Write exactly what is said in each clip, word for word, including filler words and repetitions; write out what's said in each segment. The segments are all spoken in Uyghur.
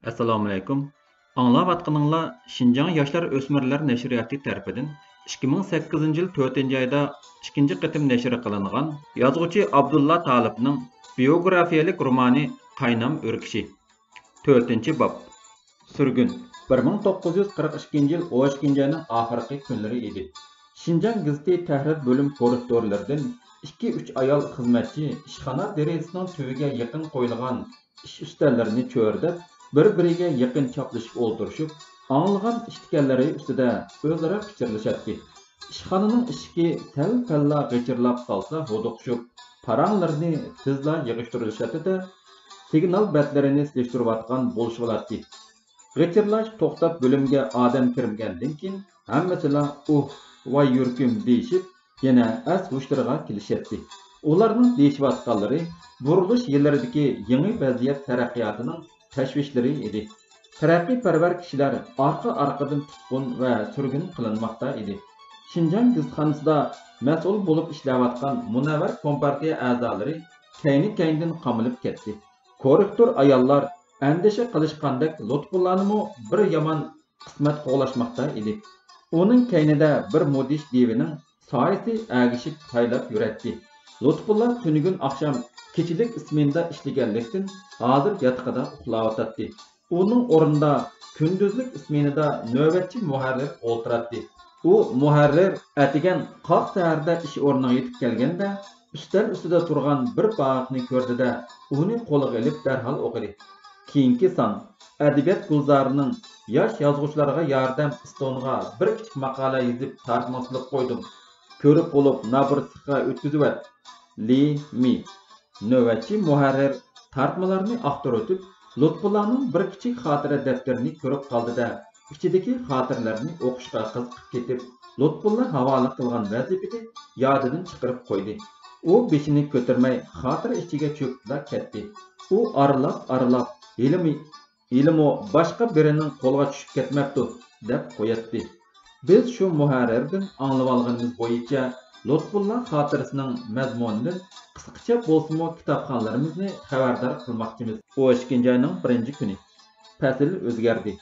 ئەسسالامۇئەلەيكۇم. ئاڭلاۋاتقىنىڭلار شىنجاڭ ياشلار ئۆسمۈرلەر نەشرىياتى تەرىپىدىن ئىككى مىڭ سەككىزىنچى يىل تۆتىنچى ئايدا ئىككىنچى قېتىم نەشر قىلىنغان يازغۇچى ئابدۇللا تالىپنىڭ بىيوگرافىيەلىك رومانى قاينام ئۆركىشى. تۆتىنچى باب. سۈرگۈن. بىر مىڭ توققۇز يۈز قىرىق ئىككىنچى يىل ئون ئىككىنچى ئاينىڭ ئاخىرقى كۈنلىرى ئىدى. شىنجاڭ گېزىتى تەھرىر بۆلۈم كوررېكتورلىرىدىن ئىككى-ئۈچ ئايال خىزمەتچى ئىشخانا دېرىزىسىنىڭ تۈۋىگە يېقىن قويۇلغان ئىش ئۈستەللىرىنى چۆرىدەپ، بىر-بىرىگە يېقىن چاپلىشىپ ئولتۇرۇشۇپ، ئاڭلىغان ئىشىتكەنلىرى ئۈستىدە ئۆزئارا پىچىرلىشاتتى. ئىشخانىنىڭ ئىشىكى تەل-پەللا غىچىرلاپ قالسا ھودۇقۇشۇپ، پاراڭلىرىنى تېزلا يىغىشتۇرۇشاتتى-دە، سىگنال بەتلىرىنى سېلىشتۇرۇۋاتقان بولۇشۇۋالاتتى. غىچىرلاش توختاپ، بۆلۈمگە ئادەم كىرمىگەندىن كېيىن، ھەممىسىلا «ئۇھ، ۋاي يۈرىكىم» دېيىشىپ، يەنە ئەس-ھوشلىرىغا كېلىشەتتى. ئۇلارنىڭ دېيىشىۋاتقانلىرى بۇرۇلۇش يىللىرىدىكى يېڭى ۋەزىيەت تەرەققىياتىنىڭ تەشۋىشلىرى ئىدى. تەرەققىيپەرۋەر كىشىلەر ئارقا-ئارقىدىن تۇتقۇن ۋە سۈرگۈن قىلىنماقتا ئىدى. شىنجاڭ گېزىتخانىسىدا مەسئۇل بولۇپ ئىشلەۋاتقان مۇنەۋۋەر كومپارتىيە ئەزالىرى كەينى-كەينىدىن قامىلىپ كەتتى. كوررېكتور ئاياللار ئەندىشە قىلىشقاندەك لۇتپۇللانىمۇ بىر يامان قىسمەت قوغلاشماقتا ئىدى. ئۇنىڭ كەينىدە بىر مۇدھىش دىۋىنىڭ سايىسى ئەگىشىپ سايلاپ يۈرەتتى. لۇتپۇللا تۈنۈگۈن ئاخشام كېچىلىك ئىسمېنىدا ئىشلىگەنلىكتىن، ھازىر ياتىقىدا ئۇخلاۋاتاتتى. ئۇنىڭ ئورنىدا كۈندۈزلۈك ئىسمېنىدا نۆۋەتچى مۇھەررىر ئولتۇراتتى. ئۇ مۇھەررىر ئەتىگەن قاق سەھەردە ئىش ئورنىغا يېتىپ كەلگەندە، ئۈستەل ئۈستىدە تۇرغان بىر پاراخوتنى كۆردى-دە، ئۇنى قولىغا ئېلىپ دەرھال ئوقۇدى. كېيىنكى سان. ئەدەبىيات گۈلزارىنىڭ ياش يازغۇچىلارغا ياردەم ئىستونىغا بىر كىچىك ماقالە يېزىپ تارتمىغا سېلىپ قويدۇم. كۆرۈپ بولۇپ نابىر سىخقا ئۆتكۈزۈۋەت. لى مى. نۆۋەتچى مۇھەررىر تارتمىلارنى ئاختۇرۇۋېتىپ، لۇتپۇللانىڭ بىر كىچىك خاتىرە دەپتىرىنى كۆرۈپ قالدى-دە، ئىچىدىكى خاتىرىلەرنى ئوقۇشقا قىزىقىپ كېتىپ، لۇتپۇللا ھاۋالە قىلغان ۋەزىپىنى يادىدىن چىقىرىپ قويدى. ئۇ بېشىنى كۆتۈرمەي خاتىرە ئىچىگە چۆكۈپلا كەتتى. ئۇ ئارىلاپ-ئارىلاپ، ھېلىمۇ ھېلىمۇ باشقا بىرىنىڭ قولىغا چۈشۈپ كەتمەپتۇ، دەپ قوياتتى. بىز شۇ مۇھەررىردىن ئاڭلىۋالغىنىمىز بويىچە، لۇتپۇللا خاتىرىسىنىڭ مەزمۇنىدىن قىسقىچە بولسىمۇ كىتابخانلىرىمىزنى خەۋەردار قىلماقچىمىز. ئون ئىككىنچى ئاينىڭ بىرىنچى كۈنى. پەسىل ئۆزگەردى.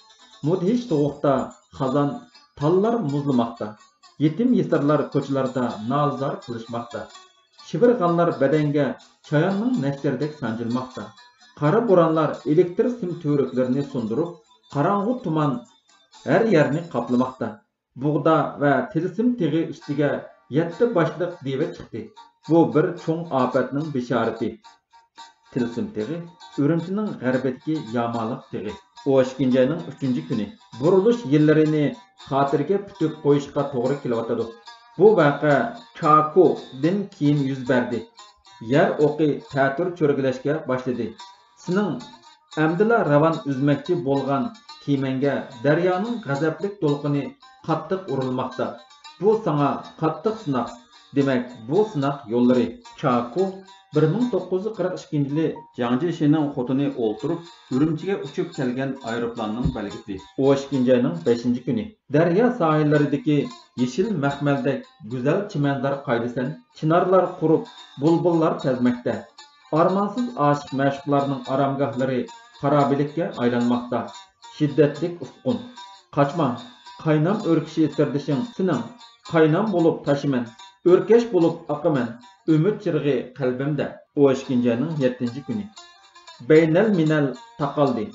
مۇدھىش سوغۇقتا خازان تاللار مۇزلىماقتا. يېتىم-يېسىرلار كوچىلاردا نالە-زار قىلىشماقتا. شىۋىرغانلار بەدەنگە چاياننىڭ نەشتىرىدەك سانجىلماقتا. قارا بورانلار ئېلېكتىر سىم تۈۋرۈكلىرىنى سۇندۇرۇپ، قاراڭغۇ تۇمان ھەر يەرنى قاپلىماقتا. بۇغدا ۋە تىلسىم تېغى ئۈستىگە يەتتە باشلىق دىۋە چىقتى. بۇ بىر چوڭ ئاپەتنىڭ بېشارىتى. تىلسىم تېغى، ئۈرۈمچىنىڭ غەربىدىكى يامالىق تېغى. ئون ئىككىنچى ئاينىڭ ئۈچىنچى كۈنى. بۇرۇلۇش يىللىرىنى خاتىرىگە پۈتۈپ قويۇشقا توغرا كېلىۋاتىدۇ. بۇ ۋەقە چاكۇدىن كېيىن يۈز بەردى. يەر ئوقى تەتۈر چۆرگىلەشكە باشلىدى. سېنىڭ ئەمدىلا راۋان ئۈزمەكچى بولغان كېمەڭگە دەريانىڭ غەزەپلىك دولقۇنى قاتتىق ئۇرۇلماقتا. بۇ ساڭا قاتتىق سىناق. دېمەك، بۇ سىناق يوللىرى. چاكۇ، بىر مىڭ توققۇز يۈز قىرىق ئىككىنچى يىلى جاڭ جىشىنىڭ خوتۇنى ئولتۇرۇپ، ئۈرۈمچىگە ئۇچۇپ كەلگەن ئايروپىلاننىڭ بەلگىسى. ئون ئىككىنچى ئاينىڭ بەشىنچى كۈنى. دەريا ساھىللىرىدىكى يېشىل مەخمەلدەك گۈزەل چىمەنزار قايدىسەن، چىنارلار قۇرۇپ، بۇلبۇللار تەزمەكتە. ئارمانسىز ئاشىق-مەشۇقلارنىڭ ئارامگاھلىرى خارابىلىككە ئايلانماقتا. شىددەتلىك ئۇسقۇن. قاچما، قاينام ئۆركىشى سىردىشىڭ سېنىڭ. قاينام بولۇپ تاشىمەن، ئۆركەش بولۇپ ئاقىمەن، ئۈمىد چىرىغى قەلبىمدە. ئون ئىككىنچى ئاينىڭ يەتتىنچى كۈنى. بەينەلمىلەل تاقالدى.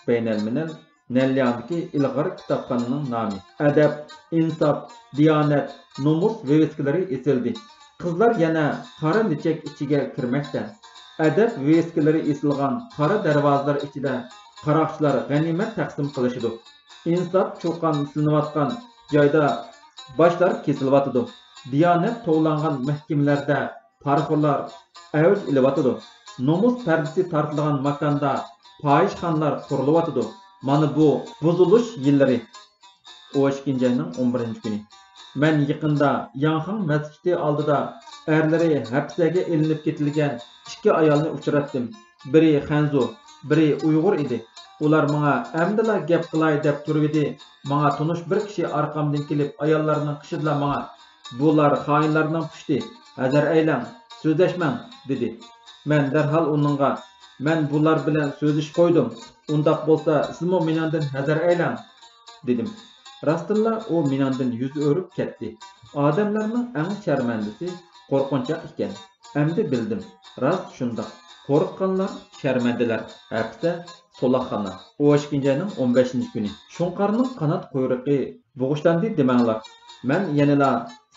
بەينەلمىلەل نەنلياڭدىكى ئىلغار كىتابخانىنىڭ نامى. ئەدەپ، ئىنساپ، دىيانەت، نومۇس ۋىۋىسكىلىرى ئېسىلدى. قىزلار يەنە قارا لېچەك ئىچىگە كىرمەكتە. ئەدەپ ۋىۋىسكىلىرى ئېسىلغان قارا دەرۋازىلار ئىچىدە قاراقچىلار غەنىيمەت تەقسىم قىلىشىدۇ. ئىنساپ چۇقان سېلىنىۋاتقان جايدا باشلار كېسىلىۋاتىدۇ. دىيانەت توۋلانغان مەھكىمىلەردە پارىخورلار ئەۋج ئېلىۋاتىدۇ. نومۇس پەردىسى تارتىلغان ماكاندا پاھىشخانىلار قۇرۇلۇۋاتىدۇ. مانا بۇ بۇزۇلۇش يىللىرى. ئون ئىككىنچى ئاينىڭ ئون بىرىنچى كۈنى. مەن يېقىندا ياڭخاڭ مەسچىتى ئالدىدا ئەرلىرى ھەپسەگە ئېلىنىپ كېتىلگەن ئىككى ئايالنى ئۇچراتتىم. بىرى خەنزۇ، بىرى ئۇيغۇر ئىدى. ئۇلار ماڭا ئەمدىلا گەپ قىلاي دەپ تۇرۇۋىدى. ماڭا تونۇش بىر كىشى ئارقامدىن كېلىپ، ئاياللارنىڭ قېشىدىلا ماڭا، «بۇلار خائىنلارنىڭ پۇشتى، ھەزەر ئەيلەڭ، سۆزلەشمەڭ» دېدى. مەن دەرھال ئۇنىڭغا، «مەن بۇلار بىلەن سۆزلىشىپ قويدۇم، ئۇنداق بولسا، سىزمۇ مېنىڭدىن ھەزەر ئەيلەڭ، دېدىم. راستتىنلا ئۇ مېنىڭدىن يۈز ئۆرۈپ كەتتى. ئادەملەرنىڭ ئەڭ شەرمەندىسى قورقۇنچاق ئىكەن. ئەمدى بىلدىم، راست شۇنداق. قورققانلار شەرمەندىلەر. ھەپسە، سولاقخانا. ئون ئىككىنچى ئاينىڭ ئون بەشىنچى كۈنى. شۇڭقارنىڭ قانات قۇيرۇقى بوغۇشلاندى دېمەڭلار. مەن يەنىلا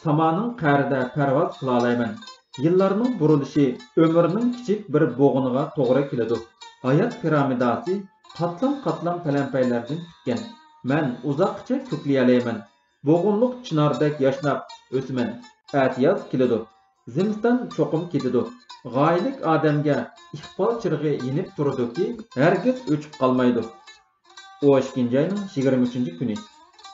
سامانىڭ قەرىدە پەرۋاز قىلالايمەن. يىللارنىڭ بۇرۇلۇشى ئۆمۈرنىڭ كىچىك بىر بوغۇنىغا توغرا كېلىدۇ. ھايات پىرامىداسى قاتلام-قاتلام پەلەمپەيلەردىن پۈتكەن. مەن ئۇزاققىچە كۆكلىيەلەيمەن. بوغۇنلۇق چىناردەك ياشناپ ئۆسىمەن. ئەتىياز كېلىدۇ. زىمىستان چوقۇم كېتىدۇ. غايىلىك ئادەمگە ئىقبال چىرىغى يېنىپ تۇرىدۇكى، ھەرگىز ئۆچۈپ قالمايدۇ. ئون ئىككىنچى ئاينىڭ يىگىرمە ئۈچىنچى كۈنى.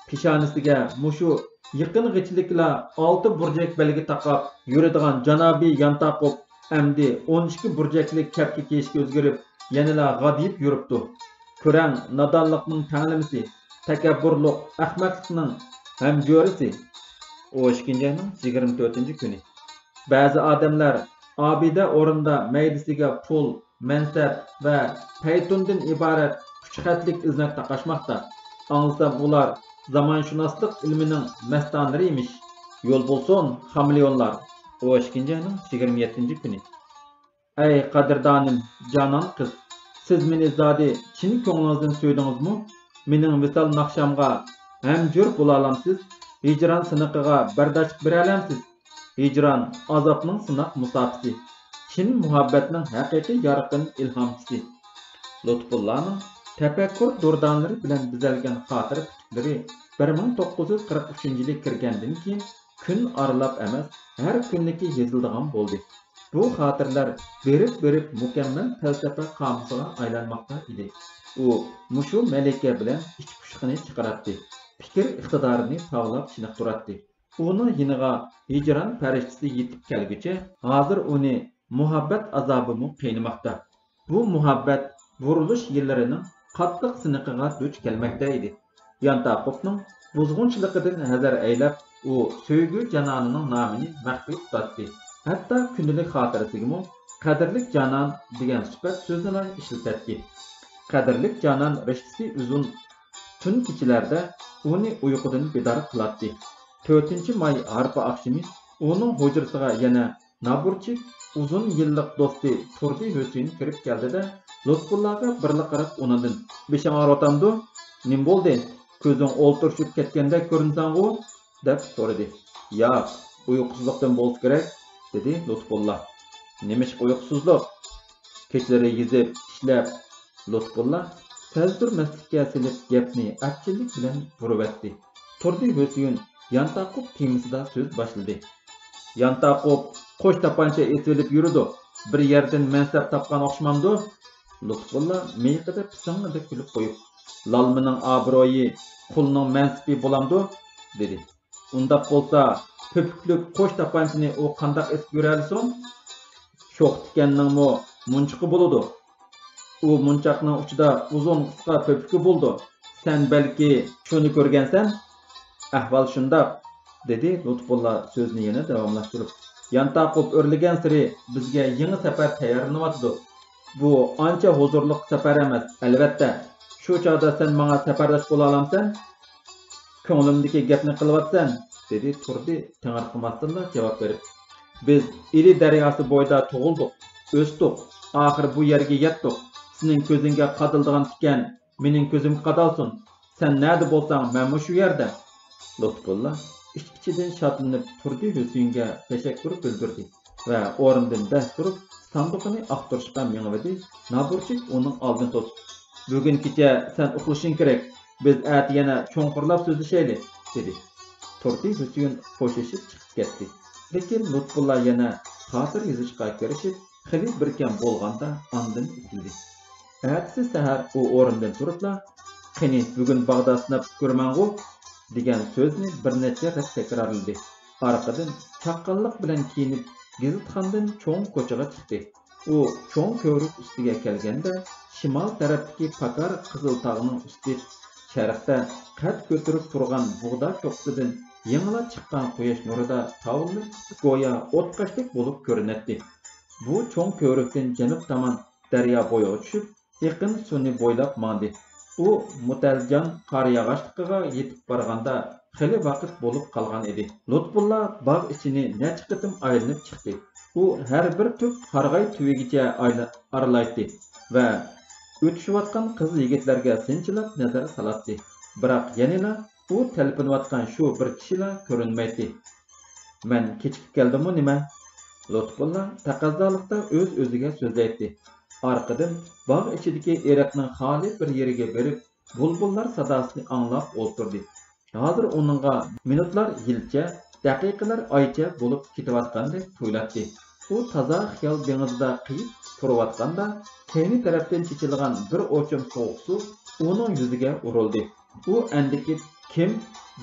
پېشانىسىگە مۇشۇ يېقىنغىچىلىكلا ئالتە بۇرجەك بەلگە تاقاپ يۈرىدىغان جانابىي يانتاقوپ ئەمدى ئون ئىككى بۇرجەكلىك كەپكە كىيىشكە ئۆزگىرىپ، يەنىلا غادىيىپ يۈرۈپتۇ. كۆرەڭ، نادانلىقنىڭ تەڭلىمىسى، تەكەببۇرلۇق، ئەخمەقلىقنىڭ ھەمجۆرىسى. ئون ئىككىنچى ئاينىڭ يىگىرمە تۆتىنچى كۈنى. بەزى ئادەملەر ئابىدە ئورنىدا مەيدىسىگە پۇل، مەنسەپ ۋە پەيتۇندىن ئىبارەت ئۈچ خەتلىك ئىزناك تاقاشماقتا. ئاڭلىسام، ئۇلار زامانشۇناسلىق ئىلمىنىڭ مەستانىلىرى ئىمىش. يول بولسۇن، خامېلېئونلار! ئون ئىككىنچى ئاينىڭ يىگىرمە يەتتىنچى كۈنى. ئەي قەدىردانىم، جانان قىز، سىز مېنى زادى چىن كۆڭلىڭىزدىن سۆيدىڭىزمۇ؟ مېنىڭ ۋىسال ناخشامغا ھەمجۆر بولالامسىز؟ ھىجران سىنىقىغا بەرداشلىق بېرەلەمسىز؟ ھىجران، ئازابنىڭ سىناق مۇساپىسى، چىن مۇھەببەتنىڭ ھەقىقىي يارقىن ئىلھامچىسى. لۇتپۇللانىڭ تەپەككۇر دۇردانىلىرى بىلەن بېزەلگەن خاتىرە پۈتۈكلىرى بىر مىڭ توققۇز يۈز قىرىق ئۈچىنچى يىلى كىرگەندىن كېيىن، كۈن ئارىلاپ ئەمەس، ھەر كۈنلۈكى يېزىلىدىغان بولدى. بۇ خاتىرىلەر بېرىپ-بېرىپ مۇكەممەل پەلسەپە قامۇسىغا ئايلانماقتا ئىدى. ئۇ مۇشۇ مەلىكە بىلەن ئىچ پۇشۇقىنى چىقىراتتى، پىكىر ئىقتىدارىنى تاۋلاپ چېنىقتۇراتتى. ئۇنىڭ يېنىغا ھىجران پەرىشتىسى يېتىپ كەلگۈچە، ھازىر ئۇنى مۇھەببەت ئازابىمۇ قىينىماقتا. بۇ مۇھەببەت بۇرۇلۇش يىللىرىنىڭ قاتتىق سىنىقىغا دۇچ كەلمەكتە ئىدى. يانتاقوفنىڭ بۇزغۇنچىلىقىدىن ھەزەر ئەيلەپ، ئۇ سۆيگۈ جانانىنىڭ نامىنى مەخپىي تۇتاتتى. ھەتتا كۈندىلىك خاتىرىسىگىمۇ قەدىرلىك جانان دېگەن سۈپەت سۆزنىلا ئىشلىتەتتى. قەدىرلىك جانان رىشتىسى ئۇزۇن تۈن كېچىلەردە ئۇنى ئۇيقۇدىن بىدار قىلاتتى. تۆتىنچى ماي ھارپا ئاخشىمى ئۇنىڭ ھۇجرىسىغا يەنە نابۇرچىك ئۇزۇن يىللىق دوستى تۇردى ھۈسېن كىرىپ كەلدى-دە، لۇتپۇللاغا بىرلا قاراپ ئۇنىڭدىن: «بېشىڭ ئاغرىۋاتامدۇ؟ نېمە بولدى؟ كۆزۈڭ ئولتۇرۇشۇپ كەتكەندەك كۆرۈنىسەنغۇ؟» دەپ سورىدى. «ياق، ئۇيقۇسىزلىقتىن بولسا كېرەك»، دېدى لۇتپۇللا. «نېمىشقا ئۇيقۇسىزلىق؟ كېچىلىرى يېزىپ، ئىشلەپ...» لۇتپۇللا سەزدۈرمەسلىككە سېلىپ گەپنى ئەپچىللىك بىلەن بۇرۇۋەتتى. تۇردى ھۈسېن يانتاقوپ تېمىسىدا سۆز باشلىدى. «يانتاقوپ، قوش تاپانچا ئېتىۋېلىپ يۈرىدۇ، بىر يەردىن مەنسەپ تاپقان ئوخشىمامدۇ؟» لۇتپۇللا مىيىقىدا پىسىڭڭىدە كۈلۈپ قويۇپ: «لالمىنىڭ ئابرۇيى قۇلنىڭ مەنسىپى بولامدۇ؟» دېدى. «ئۇنداق بولسا، پۆپۈكلۈك قوش تاپانچىنى ئۇ قانداق ئېسىپ يۈرەلىسۇن؟ شوخ تىكەننىڭمۇ مۇنچىقى بولىدۇ. ئۇ مۇنچاقنىڭ ئۇچىدا ئۇزۇن قىسقا پۆپۈكى بولىدۇ. سەن بەلكى شۇنى كۆرگەنسەن؟» «ئەھۋال شۇنداق»، دېدى لۇتپۇللا سۆزىنى يەنە داۋاملاشتۇرۇپ. «يانتاقوپ ئۆرلىگەنسېرى بىزگە يېڭى سەپەر تەييارلىنىۋاتىدۇ. بۇ ئانچە ھۇزۇرلۇق سەپەر ئەمەس، ئەلۋەتتە. شۇ چاغدا سەن ماڭا سەپەرداش بولالامسەن؟ كۆڭلۈمدىكى گەپنى قىلىۋاتىسەن»، دېدى تۇردى تېڭىرقىماستىنلا جاۋاب بېرىپ. «بىز ئىلى دەرياسى بويىدا تۇغۇلدۇق، ئۆستۇق، ئاخىر بۇ يەرگە يەتتۇق. سېنىڭ كۆزۈڭگە قادىلىدىغان تىكەن مېنىڭ كۆزۈمگە قادالسۇن. سەن نەدە بولساڭ، مەنمۇ شۇ يەردە.» لۇتپۇللا ئىچ-ئىچىدىن شادلىنىپ تۇردى ھۈسېنگە تەشەككۈر بىلدۈردى ۋە ئورنىدىن دەس تۇرۇپ، ساندۇقىنى ئاختۇرۇشقا مېڭىۋىدى. نابۇرچىك ئۇنىڭ ئالدىنى توسۇپ: «بۈگۈن كېچە سەن ئۇخلىشىڭ كېرەك، بىز ئەتە يەنە چوڭقۇرلاپ سۆزلىشەيلى»، دېدى. تۇردى ھۈسېن خوشلىشىپ چىقىپ كەتتى. لېكىن لۇتپۇللا يەنە خاتىرە يېزىشقا كىرىشىپ، خېلى بىركەم بولغاندا ئاندىن ئۇخلىدى. ئەتىسى سەھەر ئۇ ئورنىدىن تۇرۇپلا: «قېنى، بۈگۈن باغدا سىناپ كۆرىمەنغۇ؟» دېگەن سۆزنى بىر نەچچە رەت تەكرارلىدى. ئارقىدىن چاققانلىق بىلەن كىيىنىپ، گېزىتخانىدىن چوڭ كوچىغا چىقتى. ئۇ چوڭ كۆۋرۈك ئۈستىگە كەلگەندە، شىمال تەرەپتىكى پاكار قىزىل تاغنىڭ ئۈستى، شەرقتە قەد كۆتۈرۈپ تۇرغان بۇغدا چوققىسىدىن يېڭىلا چىققان قۇياش نۇرىدا تاۋلىنىپ، گويا ئوتقاشتەك بولۇپ كۆرۈنەتتى. بۇ چوڭ كۆۋرۈكتىن جەنۇب تامان دەريا بويىغا چۈشۈپ، ئېقىن سۇنى بويلاپ ماڭدى. ئۇ مۇتەلجان قارىياغاچلىقىغا يېتىپ بارغاندا خېلى ۋاقىت بولۇپ قالغان ئىدى. لۇتپۇللا باغ ئىچىنى نەچچە قېتىم ئايلىنىپ چىقتى. ئۇ ھەر بىر تۈپ قارىغاي تۈۋىگىچە ئايلا-، ئارىلايتتى ۋە ئۆتۈشۈۋاتقان قىز-يىگىتلەرگە سىنچىلاپ نەزەر سالاتتى. بىراق يەنىلا ئۇ تەلپۈنۈۋاتقان شۇ بىر كىشىلا كۆرۈنمەيتتى. مەن كېچىكىپ كەلدىممۇ نېمە؟ لۇتپۇللا تەقەززالىقتا ئۆز-ئۆزىگە سۆزلەيتتى. ئارقىدىن باغ ئىچىدىكى ئېرىقنىڭ خالىي بىر يېرىگە بېرىپ، بۇلبۇللار ساداسىنى ئاڭلاپ ئولتۇردى. ھازىر ئۇنىڭغا مىنۇتلار يىلچە، دەقىقىلەر ئايچە بولۇپ كېتىۋاتقاندەك تۇيۇلاتتى. ئۇ تازا خىيال دېڭىزىدا قېيىپ تۇرۇۋاتقاندا، كەينى تەرەپتىن چېچىلغان بىر ئوچۇم سوغۇق سۇ ئۇنىڭ يۈزىگە ئۇرۇلدى. ئۇ ئەندىكىپ، «كىم؟»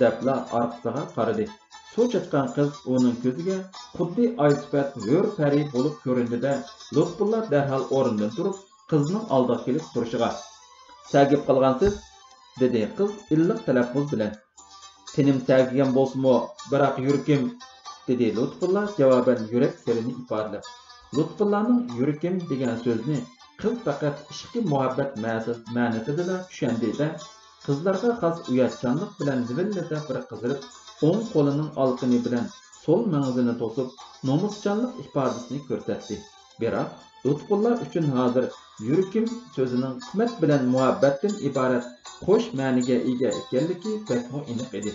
دەپلا ئارقىسىغا قارىدى. سۇ چاچقان قىز ئۇنىڭ كۆزىگە خۇددى ئاي سۈپەت ھۆر پەرى بولۇپ كۆرۈندى-دە، لۇتپۇللا دەرھال ئورنىدىن تۇرۇپ، قىزنىڭ ئالدىغا كېلىپ تۇرۇشىغا، «سەگىپ قالغانسىز؟» دېدى قىز ئىللىق تەلەپپۇز بىلەن. «تېنىم سەگىگەن بولسىمۇ، بىراق يۈرىكىم»، دېدى لۇتپۇللا جاۋابەن يۈرەك سىرىنى ئىپادىلەپ. لۇتپۇللانىڭ «يۈرىكىم» دېگەن سۆزىنى قىز پەقەت ئىشقىي مۇھەببەت مەسە-، مەنىسىدىلا چۈشەندى-دە، قىزلارغا خاس ئۇياتچانلىق بىلەن لىۋىللىدە بىر قىزىرىپ، ئوڭ قولىنىڭ ئالىقىنى بىلەن سول مېڭىزىنى توسۇپ، نومۇسچانلىق ئىپادىسىنى كۆرسەتتى. بىراق، لۇتپۇللا ئۈچۈن ھازىر «يۈرىكىم» سۆزىنىڭ قىسمەت بىلەن مۇھەببەتتىن ئىبارەت قوش مەنىگە ئىگە ئىكەنلىكى بەكمۇ ئېنىق ئىدى.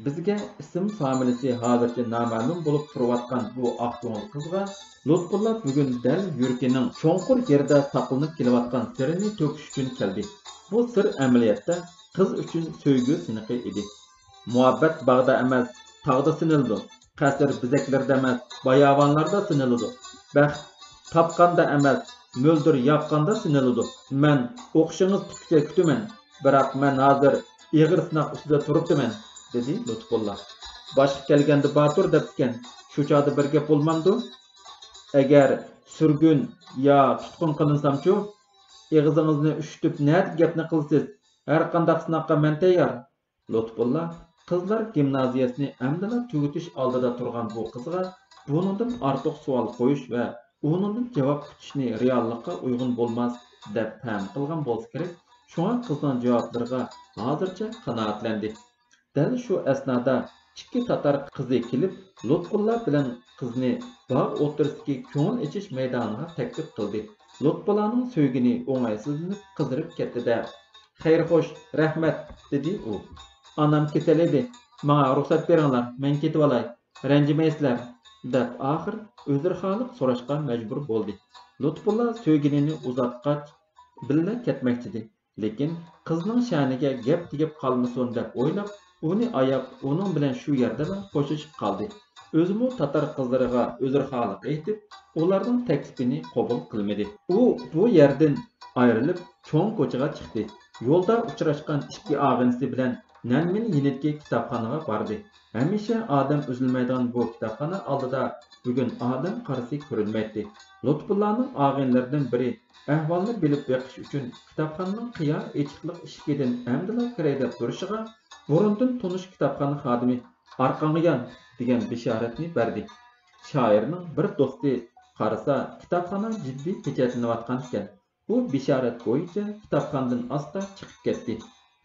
بىزگە ئىسىم فامىلىسى ھازىرچە نامەلۇم بولۇپ تۇرۇۋاتقان بۇ ئاق كۆڭۈل قىزغا لۇتپۇللا بۈگۈن دەل يۈرىكىنىڭ چوڭقۇر يېرىدە ساقلىنىپ كېلىۋاتقان سىرىنى تۆكۈش ئۈچۈن كەلدى. بۇ سىر ئەمەلىيەتتە قىز ئۈچۈن سۆيگۈ سىنىقى ئىدى. مۇھەببەت باغدا ئەمەس، تاغدا سىنىلىدۇ. قەسىر بېزەكلىرىدە ئەمەس، باياۋانلاردا سىنىلىدۇ. بەخت تاپقاندا ئەمەس، مۆلدۈر ياغقاندا سىنىلىدۇ. مەن ئوقۇشىڭىز پۈتكۈچە كۈتىمەن، بىراق مەن ھازىر ئېغىر سىناق ئۈستىدە تۇرۇپتىمەن، دېدى لۇتپۇللا. باشقا كەلگەندە باتۇر دەپتىكەن، شۇ چاغدا بىر گەپ بولمامدۇ؟ ئەگەر سۈرگۈن يا تۇتقۇن قىلىنسامچۇ؟ ئېغىزىڭىزنى ئۇششىتىپ نەدىكى گەپنى قىلىسىز؟ ھەرقانداق سىناققا مەن تەييار. لۇتپۇللا قىزلار گىمنازىيەسىنى ئەمدىلا تۈگىتىش ئالدىدا تۇرغان بۇ قىزغا بۇنىڭدىن ئارتۇق سوئال قويۇش ۋە ئۇنىڭدىن جاۋاب كۈتۈشنى رېئاللىققا ئۇيغۇن بولماس دەپ پەم قىلغان بولسا كېرەك، شۇڭا قىزنىڭ جاۋابلىرىغا ھازىرچە قانائەتلەندى. دەل شۇ ئەسنادا ئىككى تاتار قىزى كېلىپ، لۇتپۇللا بىلەن قىزنى باغ ئوتتۇرىسىدىكى كۆڭۈل ئېچىش مەيدانىغا تەكلىپ قىلدى. لۇتپۇللانىڭ سۆيگىنى ئوڭايسىزلىنىپ قىزىرىپ كەتتى-دە، «خەير خوش، رەھمەت» دېدى ئۇ. «ئانام كېسەل ئىدى، ماڭا رۇخسەت بېرىڭلار، مەن كېتىۋالاي، رەنجىمەيسىلەر» دەپ ئاخىر ئۆزرىخاھلىق سوراشقا مەجبۇر بولدى. لۇتپۇللا سۆيگىنىنى ئۇزاتقاچ، بىللە كەتمەكچىدى. لېكىن قىزنىڭ شەنىگە گەپ تېگىپ قالمىسۇن دەپ ئويلاپ، ئۇنى ئاياپ، ئۇنىڭ بىلەن شۇ يەردىلا خوشلىشىپ قالدى. ئۆزىمۇ تاتار قىزلىرىغا ئۆزرىخاھلىق ئېيتىپ، ئۇلارنىڭ تەكلىپىنى قوبۇل قىلمىدى. ئۇ بۇ يەردىن ئايرىلىپ، چوڭ كوچىغا چىقتى. يولدا ئۇچراشقان ئىككى ئاغىنىسى بىلەن نەنمىن يېنىدىكى كىتابخانىغا باردى. ھەمىشە ئادەم ئۈزۈلمەيدىغان بۇ كىتابخانا ئالدىدا بۈگۈن ئادەم قارىسى كۆرۈنمەيتتى. لۇتپۇللانىڭ ئاغىنىلىرىدىن بىرى ئەھۋالنى بىلىپ بېقىش ئۈچۈن كىتابخانىنىڭ قىيا ئېچىقلىق ئىشىكىدىن ئەمدىلا كىرەي دەپ تۇرۇشىغا، بۇرۇندىن تونۇش كىتابخانا خادىمى «ئارقاڭغا يان» دېگەن بېشارەتنى بەردى. شائىرنىڭ بىر دوستى قارىسا، كىتابخانا جىددىي پېچەتلىنىۋاتقان ئىكەن. ئۇ بېشارەت بويىچە كىتابخانىدىن ئاستا چىقىپ كەتتى.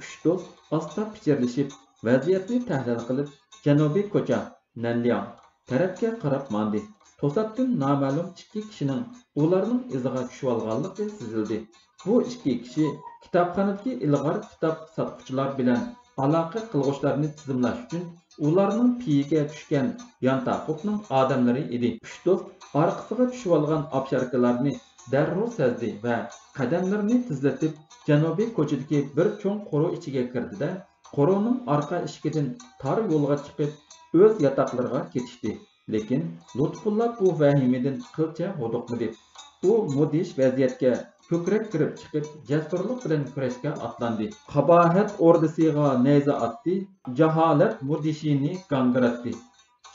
ئۈچ دوست ئاستا پىچىرلىشىپ، ۋەزىيەتنى تەھلىل قىلىپ، جەنۇبىي كوچا، نەنلياڭ تەرەپكە قاراپ ماڭدى. توساتتىن نامەلۇم ئىككى كىشىنىڭ ئۇلارنىڭ ئىزىغا چۈشۈۋالغانلىقى سېزىلدى. بۇ ئىككى كىشى كىتابخانىدىكى ئىلغار كىتاب ساتقۇچىلار بىلەن ئالاقە قىلغۇچىلارنى تىزىملاش ئۈچۈن ئۇلارنىڭ پېيىگە چۈشكەن يانتاقۇپنىڭ ئادەملىرى ئىدى. ئۈچ دوست ئارقىسىغا چۈشۈۋالغان ئاپشاركىلارنى دەررۇ سەزدى ۋە قەدەملىرىنى تېزلىتىپ، جەنۇبىي كوچىدىكى بىر چوڭ قورۇ ئىچىگە كىردى-دە، قورۇنىڭ ئارقا ئىشىكىدىن تار يولغا چىقىپ، ئۆز ياتاقلىرىغا كېتىشتى. لېكىن لۇتپۇللا بۇ ۋەھىمىدىن قىلچە ھودۇقمىدى. ئۇ مۇدھىش ۋەزىيەتكە كۆكرەك كىرىپ چىقىپ، جەسۇرلۇق بىلەن كۈرەشكە ئاتلاندى. قاباھەت ئوردىسىغا نەيزە ئاتتى، جاھالەت مۇدھىشىنى گاڭگىراتتى.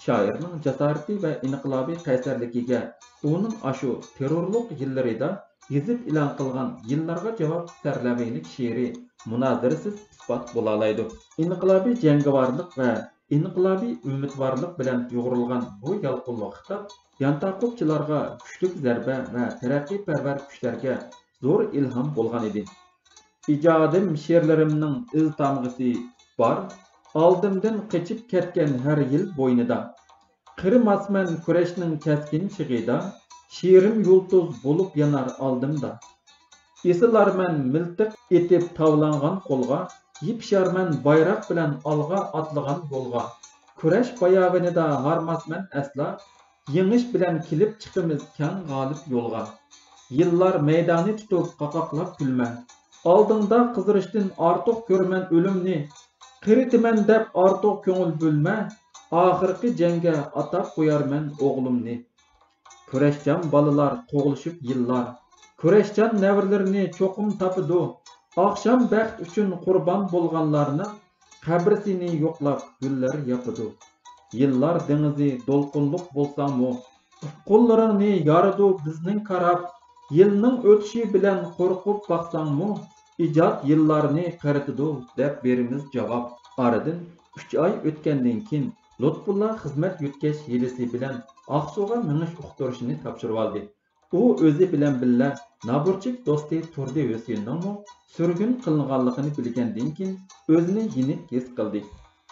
شائىرنىڭ جاسارىتى ۋە ئىنقىلابىي قەيسەرلىكىگە ئۇنىڭ ئاشۇ تېررورلۇق يىللىرىدا يېزىپ ئېلان قىلغان يىللارغا جاۋاب سەرلەۋھىلىك شېئىرى مۇنازىرىسىز ئىسپات بولالايدۇ. ئىنقىلابىي جەڭگىۋارلىق ۋە ئىنقىلابىي ئۈمىدۋارلىق بىلەن يۇغۇرۇلغان بۇ يالقۇنلۇق خىتاب يانتاقۇپچىلارغا كۈچلۈك زەربە ۋە تەرەققىيپەرۋەر كۈچلەرگە زور ئىلھام بولغان ئىدى. ئىجادىم، شېئىرلىرىمنىڭ ئىز تامغىسى بار، ئالدىمدىن قېچىپ كەتكەن ھەر يىل بوينىدا. قېرىماسمەن كۈرەشنىڭ كەسكىن شېغىدا، شېئىرىم يۇلتۇز بولۇپ يانار ئالدىمدا. ئېسىلارمەن مىلتىق ئېتىپ تاۋلانغان قولغا، يېپىشارمەن بايراق بىلەن ئالغا ئاتلىغان يولغا. كۈرەش باياۋىنىدا ھارماسمەن ئەسلا، يېڭىش بىلەن كېلىپ چىقىمىز كەڭ غالىب يولغا. يىللار مەيدانى تۇتۇپ قاقاقلاپ كۈلمە، ئالدىڭدا قىزىرىشتىن ئارتۇق كۆرىمەن ئۆلۈمنى. قېرىتىمەن دەپ ئارتۇق كۆڭۈل بۆلمە، ئاخىرقى جەڭگە ئاتاپ قويارمەن ئوغلۇمنى. كۈرەشچان بالىلار قوغلىشىپ يىللار، كۈرەشچان نەۋرىلىرىنى چوقۇم تاپىدۇ. ئاخشام بەخت ئۈچۈن قۇربان بولغانلارنىڭ قەبرىسىنى يوقلاپ گۈللەر ياپىدۇ. يىللار دېڭىزى دولقۇنلۇق بولساڭمۇ، ئۇپقۇنلىرىڭنى يارىدۇ بىزنىڭ كاراپ. يىلنىڭ ئۆتۈشى بىلەن قورقۇپ باقساڭمۇ، ئىجاد يىللارنى قېرىتىدۇ دەپ بېرىمىز جاۋاب. ئارىدىن ئۈچ ئاي ئۆتكەندىن كېيىن، لۇتپۇللا خىزمەت يۆتكەش ھىيلىسى بىلەن ئاقسۇغا مېڭىش ئۇقتۇرۇشىنى تاپشۇرۇۋالدى. ئۇ ئۆزى بىلەن بىللە نابۇرچىك دوستى تۇردى ھۈسېننىڭمۇ سۈرگۈن قىلىنغانلىقىنى بىلگەندىن كېيىن، ئۆزىنى يېنىك ھېس قىلدى.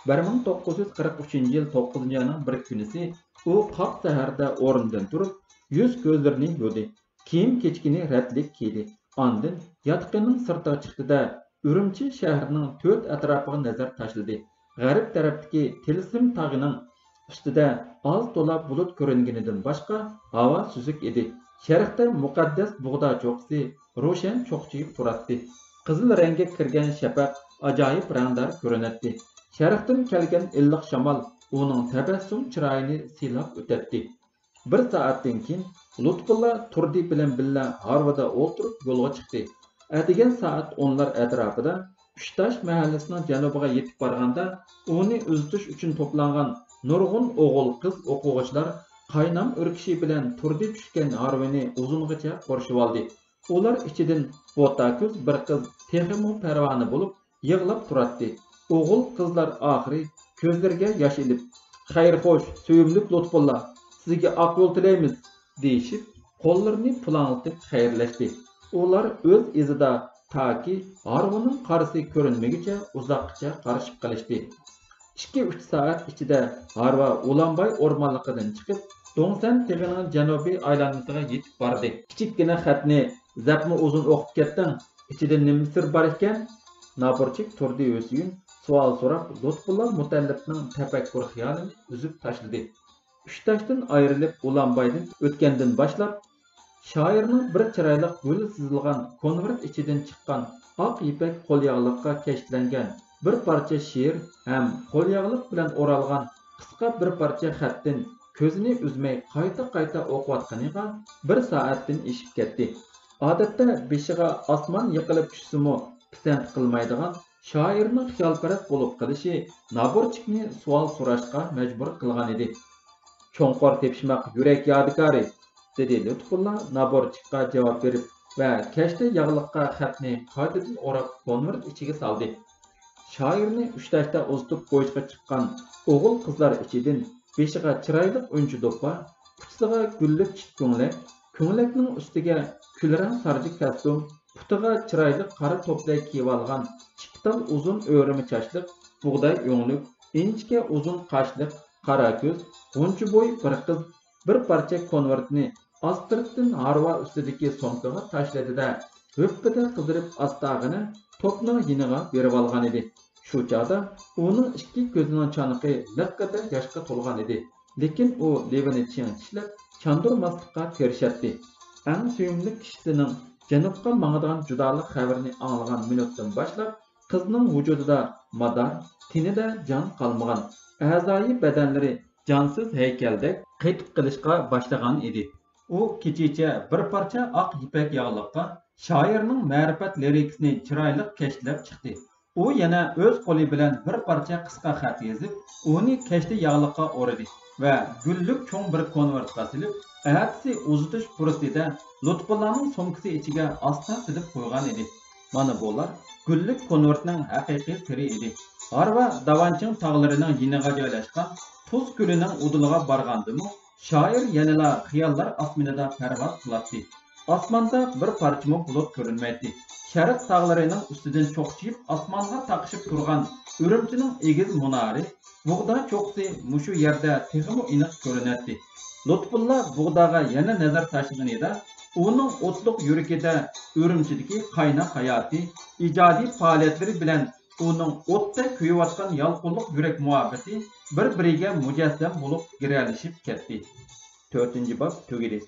بىر مىڭ توققۇز يۈز قىرىق ئۈچىنچى يىل توققۇزىنچى ئاينىڭ بىر كۈنىسى ئۇ قاق سەھەردە ئورنىدىن تۇرۇپ، يۈز-كۆزلىرىنى يۇدى. كىيىم-كېچىكىنى رەتلىك كىيدى. ئاندىن ياتىقىنىڭ سىرتىغا چىقتى-دە، ئۈرۈمچى شەھىرىنىڭ تۆت ئەتراپىغا نەزەر تاشلىدى. غەرب تەرەپتىكى تىلسىم تاغىنىڭ ئۈستىدە ئاز-تولا بۇلۇت كۆرۈنگىنىدىن باشقا، ھاۋا سۈزۈك ئىدى. شەرقتە مۇقەددەس بۇغدا چوققىسى روشەن چوقچىيىپ تۇراتتى. قىزىل رەڭگە كىرگەن شەپەق ئاجايىپ رەڭدار كۆرۈنەتتى. شەرقتىن كەلگەن ئىللىق شامال ئۇنىڭ تەبەسسۇم چىرايىنى سىيلاپ ئۆتەتتى. بىر سائەتتىن كېيىن لۇتپۇللا تۇردى بىلەن بىللە ھارۋىدا ئولتۇرۇپ يولغا چىقتى. ئەتىگەن سائەت ئونلار ئەتراپىدا ئۈچتاش مەھەللىسىنىڭ جەنۇبىغا يېتىپ بارغاندا، ئۇنى ئۇزىتىش ئۈچۈن توپلانغان نۇرغۇن ئوغۇل-قىز ئوقۇغۇچىلار قاينام ئۈركۈشى بىلەن تۇردى چۈشكەن ھارۋىنى ئۇزۇنغىچە قورشىۋالدى. ئۇلار ئىچىدىن بوتاكۆز بىر قىز تېخىمۇ پەرۋانە بولۇپ، يىغلاپ تۇراتتى. ئوغۇل-قىزلار ئاخىرى كۆزلىرىگە ياش ئېلىپ، «خەير-خوش، سۆيۈملۈك لۇتپۇللا، سىزگە ئاق يول تىلەيمىز!» دېيىشىپ، قوللىرىنى پۇلاڭلىتىپ خەيرلەشتى. ئۇلار ئۆز ئىزىدا تاكى ھارۋىنىڭ قارىسى كۆرۈنمىگۈچە ئۇزاققىچە قارىشىپ قېلىشتى. ئىككى-ئۈچ سائەت ئىچىدە ھارۋا ئۇلانباي ئورمانلىقىدىن چىقىپ، دۇڭسەن تېغىنىڭ جەنۇبىي ئايلانمىسىغا يېتىپ باردى. «كىچىككىنە خەتنى زەپمۇ ئۇزۇن ئوقۇپ كەتتىڭ، ئىچىدە نېمە سىر بار ئىكەن؟» نابۇرچىك تۇردى ھۈسېيىن سوئال سوراپ، لۇتپۇللا مۇتەللىپنىڭ تەپەككۇر خىيالىنى ئۈزۈپ تاشلىدى. ئۈچتاشتىن ئايرىلىپ ئۇلانبايدىن ئۆتكەندىن باشلاپ، شائىرنىڭ بىر چىرايلىق گۈل سىزىلغان كونۋېرت ئىچىدىن چىققان ئاق يىپەك قولياغلىققا كەشتلەنگەن بىر پارچە شېئىر ھەم قولياغلىق بىلەن ئورالغان قىسقا بىر پارچە خەتتىن كۆزىنى ئۈزمەي قايتا-قايتا ئوقۇۋاتقىنىغا بىر سائەتتىن ئېشىپ كەتتى. ئادەتتە بېشىغا ئاسمان يىقىلىپ چۈشسىمۇ پىسەنت قىلمايدىغان شائىرنىڭ خىيالپەرەس بولۇپ قېلىشى نابۇرچىكنى سوئال سوراشقا مەجبۇر قىلغانىدى. «چوڭقۇر تېپىشماق يۈرەك يادىكارى!» دېدى لۇتپۇللا نابۇرچىكقا جاۋاب بېرىپ ۋە كەشتە ياغلىققا خەتنى قايتىدىن ئوراپ كونۋېرت ئىچىگە سالدى. شائىرنى ئۈچتاشتا ئۇزىتىپ قويۇشقا چىققان ئوغۇل-قىزلار ئىچىدىن بېشىغا چىرايلىق ئۈنچە دوپپا، پۇتىسىغا گۈللۈك چىت كۆڭلەك، كۆڭلەكنىڭ ئۈستىگە كۈلرەڭ سارجا كاستيۇم، پۇتىغا چىرايلىق قارا توپلەك كىيىۋالغان، ئىككى تال ئۇزۇن ئۆرۈمە چاچلىق، بۇغداي ئۆڭلۈك، ئىنچىكە ئۇزۇن قاشلىق، قارا كۆز، غۇنچە بوي بىر قىز بىر پارچە كونۋېرتنى ئاستىرتتىن ھارۋا ئۈستىدىكى سومكىغا تاشلىدى-دە، ھۈپپىدە قىزىرىپ ئاستاغىنە توپنىڭ يېنىغا بېرىۋالغانىدى. شۇ چاغدا ئۇنىڭ ئىككى كۆزىنىڭ چانىقى لىققىدە ياشقا تولغانىدى. لېكىن ئۇ لېۋىنى چىڭ چىشلەپ، چاندۇرماسلىققا تىرىشاتتى. ئەڭ سۆيۈملۈك كىشىسىنىڭ جەنۇبقا ماڭىدىغان جۇدالىق خەۋىرىنى ئاڭلىغان مىنۇتتىن باشلاپ، قىزنىڭ ۋۇجۇدىدا مادار، تېنىدە جان قالمىغان، ئەزايى بەدەنلىرى جانسىز ھەيكەلدەك قېتىپ قېلىشقا باشلىغان ئىدى. ئۇ كېچىچە بىر پارچە ئاق يىپەك ياغلىققا شائىرنىڭ مەرىپەت لىرىكىسىنى چىرايلىق كەشتىلەپ چىقتى. ئۇ يەنە ئۆز قولى بىلەن بىر پارچە قىسقا خەت يېزىپ، ئۇنى كەشتە ياغلىققا ئورىدى ۋە گۈللۈك چوڭ بىر كونۋېرتقا سېلىپ، ئەتىسى ئۇزىتىش پۇرسىتىدە لۇتپۇللانىڭ سومكىسى ئىچىگە ئاستا سېلىپ قويغان ئىدى. مانا بۇلار گۈللۈك كونۋېرتنىڭ ھەقىقىي سىرى ئىدى. ھارۋا داۋانچىڭ تاغلىرىنىڭ يېنىغا جايلاشقان تۇز كۆلىنىڭ ئۇدۇلىغا بارغاندىمۇ، شائىر يەنىلا خىياللار ئاسمىنىدا پەرۋاز قىلاتتى. ئاسماندا بىر پارچىمۇ بۇلۇت كۆرۈنمەيتتى. شەرق تاغلىرىنىڭ ئۈستىدىن چوقچىيىپ ئاسمانغا تاقىشىپ تۇرغان ئۈرۈمچىنىڭ ئېگىز مۇنارى، بۇغدا چوققىسى مۇشۇ يەردە تېخىمۇ ئېنىق كۆرۈنەتتى. لۇتپۇللا بۇغداغا يەنە نەزەر تاشلىغىنىدا، ئۇنىڭ ئوتلۇق يۈرىكىدە ئۈرۈمچىدىكى قايناق ھاياتى، ئىجادىي پائالىيەتلىرى بىلەن ئۇنىڭ ئوتتەك كۆيۈۋاتقان يالقۇنلۇق يۈرەك مۇھەببىتى بىر-بىرىگە مۇجەسسەم بولۇپ گىرەلىشىپ كەتتى. تۆتىنچى باب تۈگىدى.